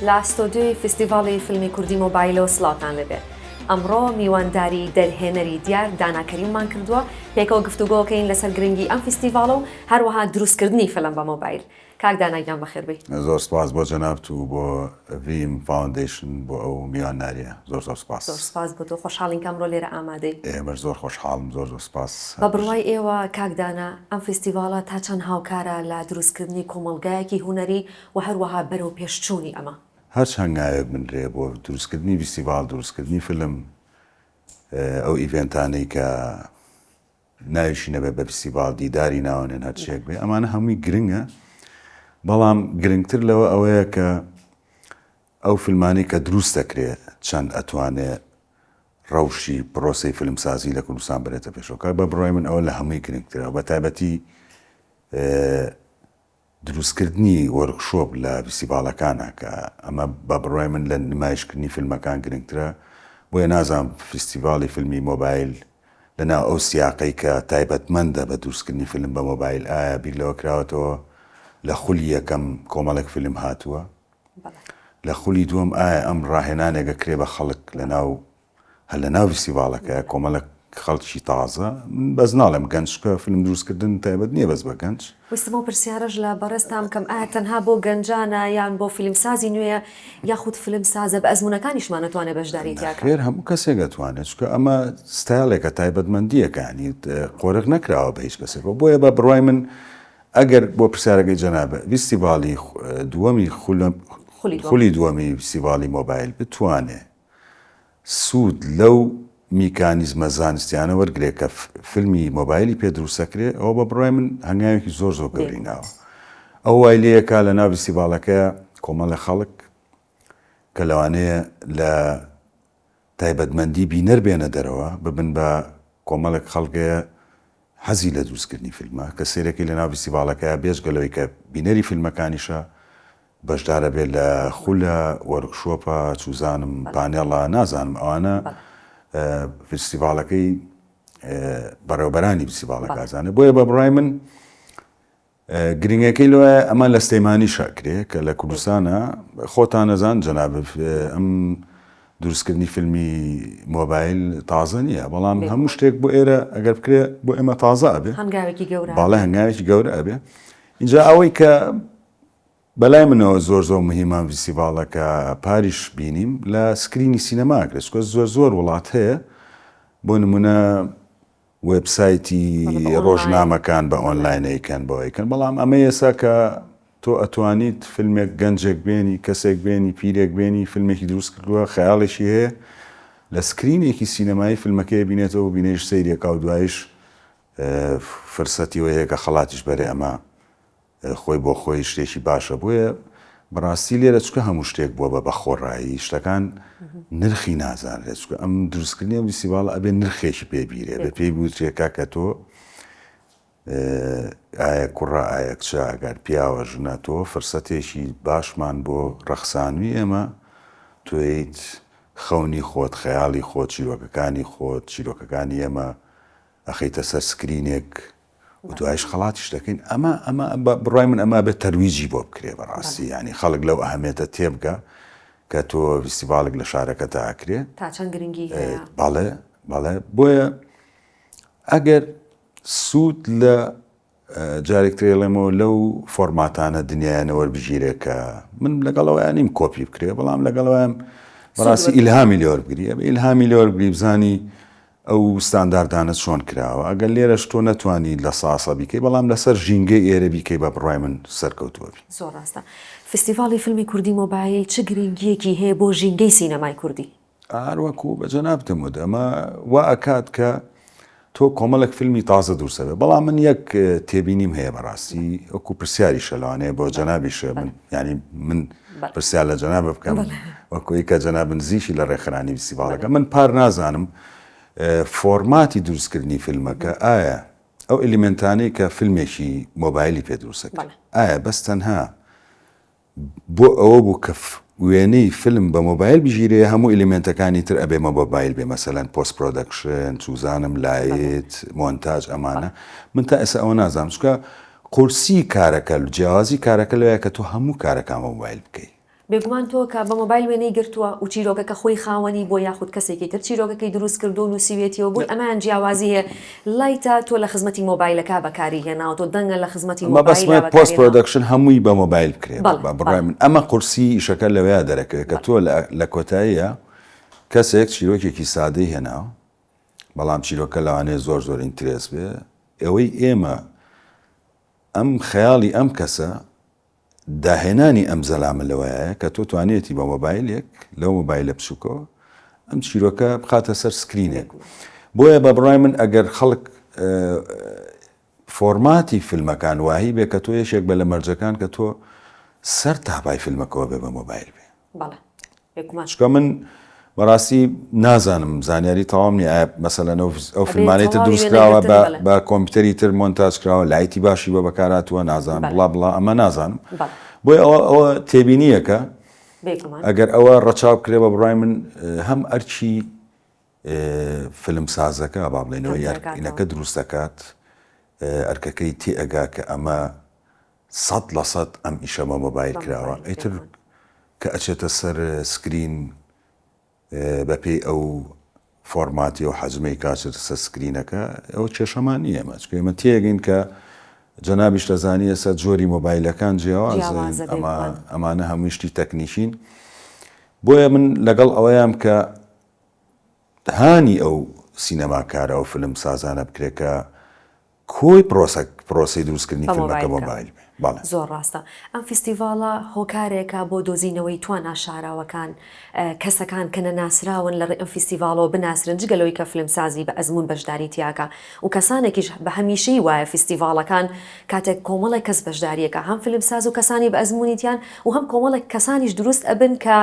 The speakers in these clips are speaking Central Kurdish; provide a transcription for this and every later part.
لە ستۆدیۆی فیستیڤاڵی فیلمی کوردی مۆبایلەوە سڵاوتان لێبێ. ئەمڕۆ میوانداری دەرهێنەری دیار دانا کەریممان کردووە، پێکەوە گفتوگۆکەین لەسەر گرنگی ئەم فیستیڤاڵە و هەروەها دروستکردنی فیلم بە مۆبایل. کاک دانا گیان بەخێر بێی. زۆر سپاس بۆ جەنابت و بۆ ڤیم فاوندەیشن بۆ ئەو میوانداریە زۆر زۆر سپاس. زۆر سپاس بۆ تۆ خۆشحاڵین کە ئەمڕۆ لێرە ئامادەی. ئێمەش زۆر خۆشحاڵم زۆر زۆر سپاس. بە بڕوای ئێوە کاک دانا ئەم فیستیڤاڵە تا چەند هاوکارە لە دروستکردنی کۆمەڵگایەکی هونەری و هەروەها بەرەو پێشچوونی ئەمە؟ هەرچ هەنگاوێک بنرێ بۆ دروستکردنی فیستیڤاڵ، دروستکردنی فیلم، ئەو event انەی کە ناویشی نەبێت بە فیستیڤاڵ، دیداری ناوەنێن هەرچیەک بێ، ئەمانە هەمووی گرنگە، بەڵام گرنگتر لەوە ئەوەیە کە ئەو فیلمانەی کە دروست دەکرێ چەند ئەتوانێ ڕەوشی پرۆسەی فیلمسازی لە کوردستان بەرێتە پێشەوە، کە بە بڕوای من ئەوە لە هەمووی گرنگترە، بە تایبەتی دروستکردنی وۆرکشۆپ لە فیستیڤاڵەکانە کە ئەمە بە بڕوای من لە نمایشکردنی فیلمەکان گرنگترە، بۆیە نازانم فیستیڤاڵی فیلمی مۆبایل لەناو ئەو سیاقەی کە تایبەتمەندە بە دروستکردنی فیلم بە مۆبایل ئایا بیر لەوە کراوەتەوە لە خولی یەکەم کۆمەڵێک فیلم هاتووە لە خولی دووەم ئایا ئەم ڕاهێنانێک ئەکرێ بە خەڵک لەناو هەر لە ناو فیستیڤاڵەکەیا کۆمەڵێک خەڵکی تازە، من بەس ناڵێم گەنج چونکە فیلم دروستکردن تایبەت نییە بەس بە گەنج. ویستم ئەو پرسیارەش لە بەڕێزتان بکەم ئایا تەنها بۆ گەنجانە یان بۆ فیلمسازی نوێیە یاخود فیلمسازە بە ئەزموونەکانیشمان ئەتوانێ بەشداری تیا کات؟ نەخێر هەموو کەسێک ئەتوانێت چونکە ئەمە ستایلێکە تایبەتمەندییەکە یانی قۆرخ نەکراوە بە هیچ کەسێکەوە بۆیە بە بڕوای من ئەگەر بۆ پرسیارەکەی جەنابت فیستیڤاڵی دووەمی خولی دووەمی فیستیڤاڵی مۆبایل بتوانێ سوود لەو میکانیزمە زانستیانە وەرگرێ کە فیلمی مۆبایلی پێ دروست ئەکرێ، ئەوە بە بڕوای من هەنگاوێکی زۆر زۆر گەورەی ناوە. ئەو وای لێ ئەکا لە ناو فیستیڤاڵەکەیا کۆمەڵێ خەڵک کە لەوانەیە لە تایبەتمەندی بینەر بێنە دەرەوە، ببن بە کۆمەڵێک خەڵکێ حەزی لە دروستکردنی فیلمە، کە سەیرەکەی لە ناو فیستیڤاڵەکەیا بێجگە لەوەی کە بینەری فیلمەکانیشە، بەشدارە بێت لە خولە، وۆرکشۆپە، چوزانم پانێڵە، نازانم ئەوانە فیستیڤاڵەکەی بەڕێوەبەرانی فیستیڤاڵەکە ئەزانێت. بۆیە بە بڕای من گرنگەکەی لەوەیە ئەمە لە سلێمانیش ئەکرێ کە لە کوردستانە خۆتان ئەزان جەناب ئەم دروستکردنی فیلمی مۆبایل تازە نییە بەڵام هەموو شتێک بۆ ئێرە ئەگەر بکرێ بۆ ئێمە تازە ئەبێ هەنگاوێکی گەورە باڵێ هەنگاوێکی گەورە ئەبێ اینجا ئەوەی کە بەلای منەوە زۆر زۆر مهیمە ئەم ڤیستیڤاڵە کە پاریش بینیم لە screen ی سینەما ئەکرێت چونکە زۆر زۆر وڵات هەیە بۆ نمونە وێبسایتی ڕۆژنامەکان بە ئۆنلاین ئەیکەن بۆ ئەیکەن بەڵام ئەمە ئێستا کە تۆ ئەتوانیت فیلمێک گەنجێک بێنی کەسێک بێنی پیرێک بێنی فیلمێکی دروست کردووە خەیاڵێکی هەیە لە screen ێکی سینەمایی فیلمەکەی بینێتەوە بینەریش سەیرێکا و دوایش فرسەتی هەیە کە خەڵاتیش بەرێ ئەمە خۆی بۆ خۆی شتێکی باشە بۆیە بەڕاستی لێرە چکە هەموو شتێک بووە بە بەخۆڕایی شتەکان نرخی نازانرێت چکە ئەم دروستکردنی ئەم فیستیڤاڵە ئەبێ نرخێکی پێ بیرێ بێ پێی بوترێ کاکە تۆ ئایا کوڕە ئایا کچە ئەگەر پیاوە ژنە تۆ فرسەتێکی باشمان بۆ ڕەخسانوی ئێمە تۆیت خەونی خۆت خەیاڵی خۆت چیرۆکەکانی خۆت چیرۆکەکانی ئێمە ئەخەیتە سەر screen ێک و دوایش خەڵاتیش دەکەین ئەمە ئەمە بە بڕای من ئەمە بێت تەرویجی بۆ بکرێ بەڕاستی ینی خەڵک لەو ئەهمێتە تێبگە کە تۆ فیستیڤاڵێک لە شارەکەتا ئەکرێ تا چەند گرنگی هەیە بەڵێ بەڵێ بۆیە ئەگەر سوود لە جارێک ترێڵێمەوە لەو فۆرماتانە دنیایانە وەربگیرێ کە من لەگەڵەوەیان نیم کۆپی بکرێ بەڵام لەگەڵەوەم بەڕاستی ئیلهامی لێوەربگری ئەبێ ئیلهامی لێوەربگری بزانی ئەو ستانداردانە چۆن کراوە؟ ئەگەر لێرەش تۆ نەتوانی لە ساسە بیکەی بەڵام لەسەر ژینگەی ئێرە بیکەی بە بڕوای من سەرکەوتوو ئەبی. زۆر ڕاستە. فستیڤاڵی فیلمی کوردی مۆبایل چ گرنگییەکی هەیە بۆ ژینگەی سینەمای کوردی؟ هەر وەکوو بە جەنابتم وت ئەمە وا ئەکات کە تۆ کۆمەڵێک فیلمی تازە دروست ئەبێ بەڵام من یەک تێبینیم هەیە بەڕاستی وەکوو پرسیاریشە لەوانەیە بۆ جەنابیشە من یانی من پرسیار لە جەنابت بکەم وەکوی کە جەنابت نزیکی لە ڕێکخرانی فیستیڤاڵەکە من پار نازانم فۆرماتی دروستکردنی فیلمەکە ئایا ئەو element انەی کە فیلمێکی مۆبایلی پێ دروستەکە ئایا بەس تەنها بۆ ئەوە بوو کە وێنەی فیلم بە مۆبایل بگیرێ هەموو element ەکانی تر ئەبێ مە مۆبایل بێ مەسەلەن post production چوزانم light مۆنتاج ئەمانە من تا ئێستا ئەوە نازانم چونکە قورسی کارەکە جیاوازی کارەکە لەوەیە کە تۆ هەموو کارەکان بە مۆبایل بکەی. بێگومان تۆ کە بە مۆبایل وێنەی گرتووە و چیرۆکەکە خۆی خاوەنی بووە یاخود کەسێکی تر چیرۆکەکەی دروست کردووە و نووسیوێتیەوە بۆی ئەمەیان جیاوازی هەیە لای تا تۆ لە خزمەتی مۆبایلەکە بەکاری هێناوە تۆ دەنگە لە خزمەتی مۆبایلا مەبەستمە بەکاری پۆست هێناوە. production هەمووی بە مۆبایل بکرێ بەڵێ بە بڕوای بەڵێ. من ئەمە قورسی ئیشەکە لەوەیا دەرەکەوێ کە تۆ لە لە کۆتاییا کەسێک چیرۆکێکی سادەی هێناوە بەڵام چیرۆکە لەوانەیە زۆر زۆر interest بێ ئەوەی ئێمە ئەم خەیاڵی ئەم کەسە داهێنانی ئەم زەلامە لەوەیایە کە تۆ توانیویەتی بە مۆبایلێک لەو مۆبایلە بچووکەوە ئەم چیرۆکە بخاتە سەر screen ێک. بۆیە بە بڕای من ئەگەر خەڵک فۆرماتی فیلمەکان واهی بێ کە تۆ یەکێک بە لە مەرجەکان کە تۆ سەر تاپای فیلمەکەوە بێ بە مۆبایل بێ. بەڵێ بێگومان. چونکە من بەڕاستی نازانم زانیاری تەواوم نیە ئایا مەسەلەن ئەو ئەو ئەبێ فیلمانەی تر تەواوی دروست کراوە وێنەگرتن بە بەڵێ. بە کۆمپیوتەری تر مۆنتاج کراوە light ی باشی بۆ بەکارهاتووە نازانم بەڵێ. بڵا بڵا ئەمە نازانم بەڵێ. بۆیە ئەوە ئەوە تێبینییەکە بێگومان. ئەگەر ئەوە ڕەچاو بکرێ بە بڕای من هەم ئەرکی فیلم سازەکە با بڵێینەوە کەمتر یار ئەکاتەوە. ئینەکە دروست دەکات ئەرکەکەی تێئەگا کە ئەمە 100% ئەم ئیشە بە مۆبایل بە کراوە مۆبایل ئیتر بێگومان. کە ئەچێتە سەر screen بەپێی ئەو فۆرماتی و حەجمەی کە ئەچێتە سەر screen ەکە ئەوە کێشەمان نییە ئێمە چونکە ئێمە تێگەین کە جەنابیش دەزانی ئێستا جۆری مۆبایلەکان جیاوازن جیاوازە ئەمە بێگومان. ئەمانە هەمووی شتی تەکنیکین بۆیە من لەگەڵ ئەوەیام کە هانی ئەو سینەماکارە ئەو فیلم سازانە بکرێت کە کۆی پرۆسە پرۆسەی دروستکردنی بە فیلمەکە مۆبایل بکە. مۆبایل بێ بەڵێ. زۆر ڕاستە. ئەم فیستیڤاڵە هۆکارێکە بۆ دۆزینەوەی توانا شاراوەکان، کەسەکان کە نەناسراون لە ڕێی ئەم فیستیڤاڵەوە بناسرێن جگە لەوەی کە فیلمسازی بە ئەزموون بەشداری تیاکا و کەسانێکیش بە هەمیشەیی وایە فیستیڤاڵەکان کاتێک کۆمەڵێک کەس بەشداریەکا هەم فیلمساز و کەسانی بە ئەزموونی تیان و هەم کۆمەڵێک کەسانیش دروست ئەبن کە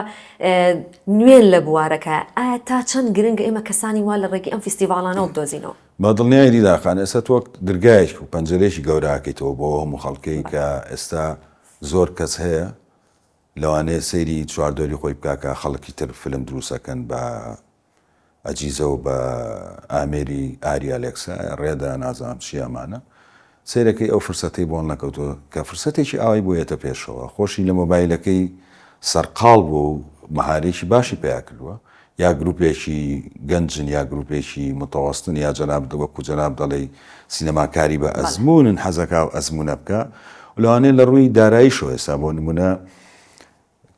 نوێن لە بوارەکە ئایا تا چەند گرنگە ئێمە کەسانی وا لە ڕێگەی ئەم فیستیڤاڵانەوە بدۆزینەوە؟ بە دڵنیایی دیدار خان ئێستا تۆ درگایەک و پەنجەرەیەکی گەورە ئەکەیتەوە بۆ ئەو هەموو خەڵکەی کە ئێستا زۆر کەس هەیە لەوانەیە سەیری چواردەوری خۆی بکا کە خەڵکی تر فیلم دروست ئەکەن بە ئەجیزە و بە ئامێری ئاری ئەلێکسا ڕێدا نازانم چی ئەمانە سەیرەکەی ئەو فرسەتەی بۆ هەڵنەکەوتووە کە فرسەتێکی ئاوای بۆ یەتە پێشەوە خۆشی لە مۆبایلەکەی سەرقاڵ بووە و مەهارێکی باشی پەیا کردووە یا گروپێکی گەنجن یا گروپێکی متەوەستن یا جەنابت وەکو جەناب دەڵێی سینەماکاری بە ئەزموونن حەزەکا و ئەزموونە بکا و لەوانەیە لە ڕووی داراییشەوە ئێستا بۆ نموونە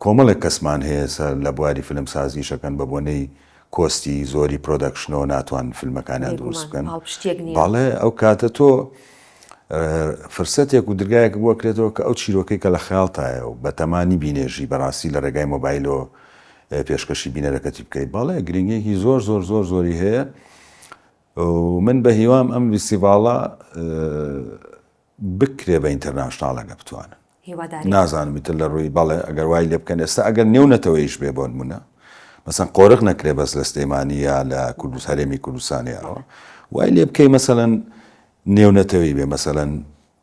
کۆمەڵێک کەسمان هەیە ئێستا لە بواری فیلم سازی ئیش ئەکەن بە بۆنەی cost ی زۆری production ەوە ناتوانن فیلمەکانیان دروست بێگومان بکەن پاڵپشتیەک نییە. بەڵێ ئەو کاتە تۆ فرسەتێک و درگایەک بۆ ئەکرێتەوە کە ئەو چیرۆکەی کە لە خەیاڵتایە و بەتەمانی بینێژی بەڕاستی لە ڕێگای مۆبایلەوە پێشکەشی بینەرەکەتی بکەیت بەڵێ گرنگیەکی زۆر زۆر زۆر زۆری هەیە و من بە هیوام ئەم فیستیڤاڵە بکرێ بە international ئەگە بتوانن هیوادارین. نازانم ئیتر لە ڕووی بەڵێ ئەگەر وای لێ بکەن ئێستا ئەگەر نێو نەتەوەیش بێ بۆ نمونە مەسەن قۆرخ نەکرێ بەس لە سلێمانی یا لە کوردست هەرێمی کوردستان یا ئەوە وای لێ بکەی مەسەلەن نێو نەتەوەی بێ مەسەلەن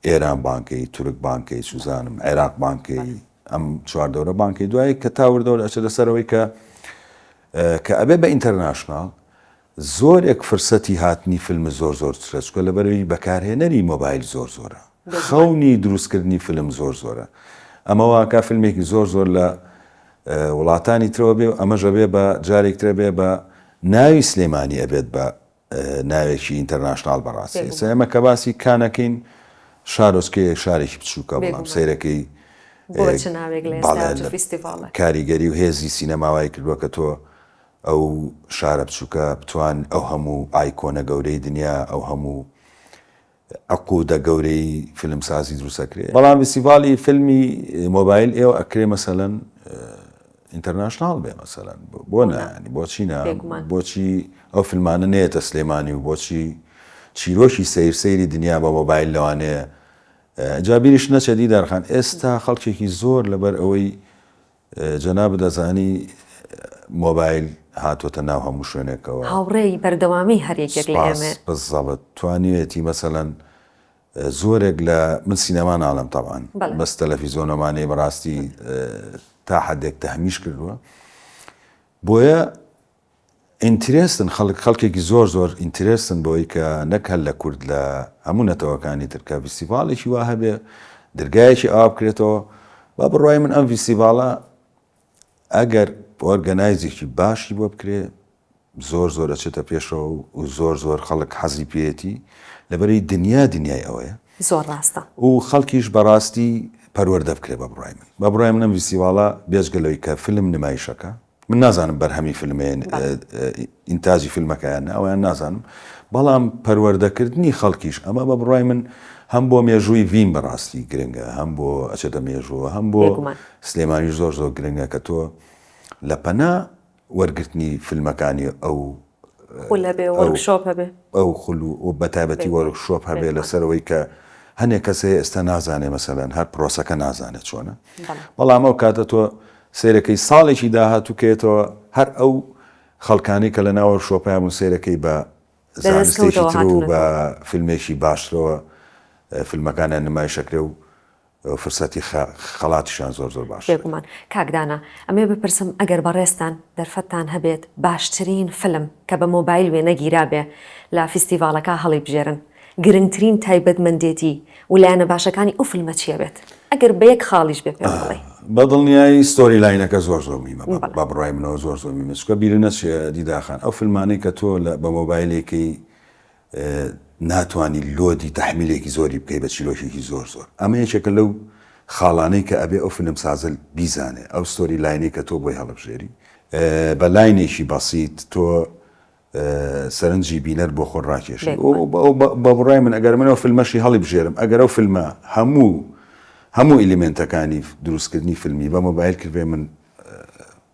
ئێران بانکەی تورک بانکەی سوزانم عێراق بانکەی ئەم چواردەورە بانکەی دوایی کە تا وردەوە ئەچێتە سەرەوەی کە کە ئەبێ بە international زۆرێک فرسەتی هاتنی فیلم زۆر زۆر ترە چونکە لەبەرئەوەی بەکارهێنەری مۆبایل زۆر زۆرە خەونی دروستکردنی فیلم زۆر زۆرە ئەمە واکا فیلمێکی زۆر زۆر لە وڵاتانی ترەوە بێ و ئەمەش ئەبێ بە جارێک ترە بێ بە ناوی سلێمانی ئەبێت بە ناوێکی international بەڕاستی ئێستا ئێمە کە باسی کانەکەین شارۆچکەیەک شارێکی بچووکە بەڵام سەیرەکەی کاریگەری و هێزی سینەما وای کردووە کە تۆ ئەو شارە بچووکە بتوان ئەو هەموو icon ە گەورەی دنیا ئەو هەموو عقودە گەورەی فیلمسازی دروست ئەکرێ بەڵام فیستیڤاڵی فیلمی مۆبایل ئێوە ئەکرێ مەسەلەن international بێ مەسەلەن بۆ نا یانی بۆچی نا بۆچی ئەو فیلمانە نێتە سلێمانی و بۆچی چیرۆکی سەیر سەیری دنیا بە مۆبایل لەوانەیە جا بیریش نەچێت دیدار خان ئێستا خەڵکێکی زۆر لەبەر ئەوەی جەنابت دەزانی مۆبایل هاتۆتە ناو هەموو شوێنێکەوە. هاوڕێی بەردەوامی هەر یەکێک لە ئێمەیە. سپاس بالضبط توانیویەتی مەسەلەن زۆرێک لە من سینەما ناڵێم تەبعەن بەس تەلەفیزۆن ئەمانەی بەڕاستی تا حەدێک تەهمیش کردووە بۆیە interest ن خەڵک خەڵکێکی زۆر زۆر interest ن بەوەی کە نەک هەر لە کورد لە هەموو نەتەوەکانی تر کە فیستیڤاڵێکی وا هەبێ درگایەکی ئاوا بکرێتەوە با بڕوای من ئەم فیستیڤاڵە. ئەگەر organize ێکی باشی بۆ بکرێ زۆر زۆر ئەچێتە پێشەوە و زۆر زۆر خەڵک حەزی پێیەتی لەبەرەی دنیا دنیای ئەوەیە. زۆر ڕاستە. و خەڵکیش بەڕاستی پەروەردە بکرێ بە بڕوای من. بە بڕوای من ئەم ڤیستیواڵە بێجگە لەوەی کە فیلم نمایشەکە من نازانم بەرهەمی فیلمە ئینتاجی فیلمەکە یان نا ئەویان نازانم بەڵام پەروەردەکردنی خەڵکیش ئەمە بە بڕوای من هەم بۆ مێژووی ڤیم بەڕاستی گرنگە هەم بۆ ئەچێتە مێژووە هەم بۆ سلێمانیش زۆر زۆر گرنگە کە تۆ لە پەنا وەرگرتنی فیلمەکانی ئەو خول هەبێ وۆرکشۆپ هەبێ ئەو خول و بە تایبەتی وۆرکشۆپ هەبێ لەسەرەوەی کە هەنێک کەس هەیە ئێستا نازانێ مەسەلەن هەر پرۆسەکە نازانێت چۆنە بەڵام ئەو کاتە تۆ سەیرەکەی ساڵێکی داهاتوو کەێتەوە هەر ئەو خەڵکانی کە لە ناوە شۆپای بوون سەیرەکەی بە زانستێکی تر و بە فیلمێکی باشترەوە فیلمەکانیان نمایشەکرێ و فرسەتی خەڵاتیشیان زۆر زۆر باشترە. بێگومان. کاک دانا ئەمەوێ بپرسم ئەگەر بەڕێزتان دەرفەتتان هەبێت باشترین فلم کە بە مۆبایل وێنە گیرابێ لە فیستیڤاڵەکە هەڵیبژێرن گرنگترین تایبەتمەندێتی و لایەنە باشەکانی ئەو فلمە چیە بێت؟ ئەگەر بە یەک خاڵیش بێ پێم بڵێی. بە دڵنیایی story line ەکە زۆر زۆر مهمە بە بڕوای منەوە زۆر زۆر مهمە چونکە بیرت نەچێ دیدا خان ئەو فلمانەی کە تۆ لە بە مۆبایلێکەی ناتوانی load ی تەحمیلێکی زۆری بکەی بە چیرۆکێکی زۆر زۆر ئەمە یەکێکە لەو خاڵانەی کە ئەبێ ئەو فیلمسازە بیزانێ ئەو story line ەی کە تۆ بۆی هەڵبژێری بە line ێکی بەسیت تۆ سەرنجی بینەر بۆ خۆت ڕاکێشی بە بڕای من ئەگەر من ئەو فیلمەشی هەڵی بژێرم ئەگەر ئەو فیلمە هەموو هەموو element ەکانی دروستکردنی فیلمی بە مۆبایل کردێ من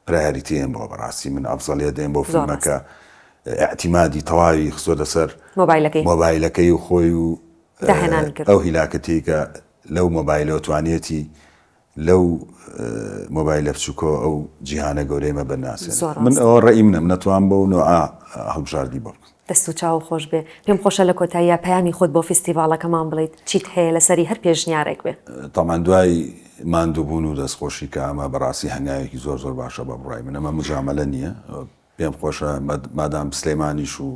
priority م بۆ بەڕاستی من ئەفزەلیە دێم بۆ فیلمەکە ئیعتیمادی تەواوی خستۆتە سەر مۆبایلەکەی مۆبایلەکەی و خۆی و ئەو هیلاکەتی کە لەو مۆبایلەوە توانیەتی لەو مۆبایلە بچووکەوە ئەو جیهانە گەورەی مە بناسێنێت. من ئەوە ڕەئی منە من ئەتوانم بەو نۆعە هەڵبژاردنی بۆ بکەم. دەست و چاوو خۆش بێ. پێم خۆشە لە کۆتاییا پەیامی خۆت بۆ فیستیڤاڵەکەمان بڵێیت، چیت هەیە لەسەری هەر پێشنیارێک بێ. تەبعەن دوای ماندووبوون و دەستخۆشی کە ئەمە بەڕاستی هەنگاوێکی زۆر زۆر باشە بە بڕوای من ئەمە مجامەلە نییە پێم خۆشە مادام سلێمانیش و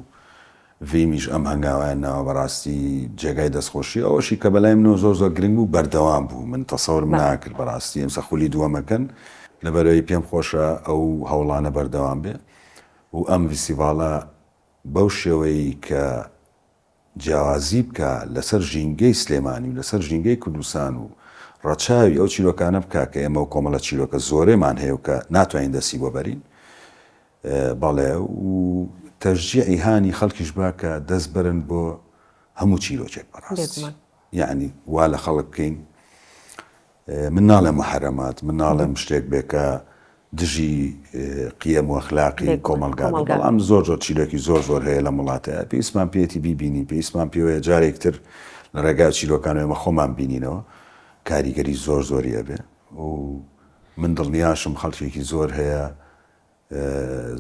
ڤیمیش ئەم هەنگاوەیان ناوە بەڕاستی جێگای دەستخۆشیە ئەوەشی کە بەلای منەوە زۆر زۆر گرنگ بوو بەردەوام بوو من تەسەورم ناکرد بەڕاستی ئەمسە خولی دووەمەکەن لەبەرئەوەی پێم خۆشە ئەو هەوڵانە بەردەوام بێ و ئەم ڤیستیڤاڵە بەو شێوەیەی کە جیاوازی بکا لەسەر ژینگەی سلێمانی و لەسەر ژینگەی کوردستان و ڕەچاوی ئەو چیرۆکانە بکا کە ئێمە و کۆمەڵە چیرۆکە زۆرێمان هەیە و کە ناتوانین دەستی بۆ بەرین بەڵێ و تەشجیعی هانی خەڵکیش با کە دەست بەرن بۆ هەموو چیرۆکێک بەڕاستی یەعنی وا لە خەڵک بکەین من ناڵێم محرمات من ناڵێم شتێک بێ کە دژی قیەم و ئەخلاقی کۆمەڵگا بێ بەڵام زۆر زۆر چیرۆکی زۆر زۆر هەیە لەم وڵاتەیە پێویستمان پێیەتی بیبینین پێویستمان پێوەیە جارێک تر لە ڕێگای چیرۆکانەوە ئێمە خۆمان بینینەوە کاریگەری زۆر زۆری ئەبێ و من دڵنیاشم خەڵکێکی زۆر هەیە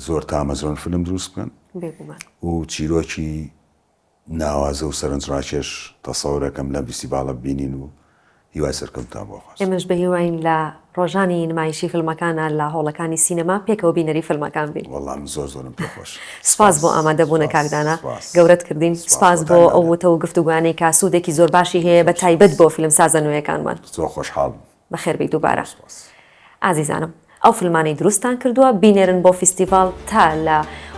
زۆر تامەزرۆن فیلم دروست بکەن و چیرۆکی ناوازە و سەرنجڕاکێش تەسەورەکەم لەم ڤیستیڤاڵە ببینین و هیوای سەرکەوتنتان بۆ ئەخوازم. ئێمەش بەهیواین لە ڕۆژانی نمایشی فیلمەکانا لە هۆڵەکانی سینەما پێکەوە بینەری فیلمەکان بین. وەڵا من زۆر زۆرم پێ خۆشە. سپاس بۆ ئامادەبوونە کاک دانا گەورەت کردین سپاس بۆ ئەو وتە و گفتوگۆیانەی کە سوودێکی زۆر باشی هەیە بە تایبەت بۆ فیلمسازە نوێیەکانمان. زۆر خۆشحاڵ بووم. بەخێر بێی دووبارە. ئازیزانم ئەو فیلمانەی دروستتان کردووە بینێرن بۆ فیستیڤاڵ تا لە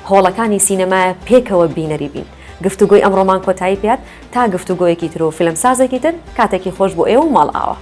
هۆڵەکانی سینەمایە پێکەوە بینەری بین. گفتوگۆی ئەمڕۆمان کۆتایی پێهات تا گفتوگۆیەکی تر و فیلمسازێکی تر کاتێکی خۆش بۆ ئێوە و ماڵئاوا.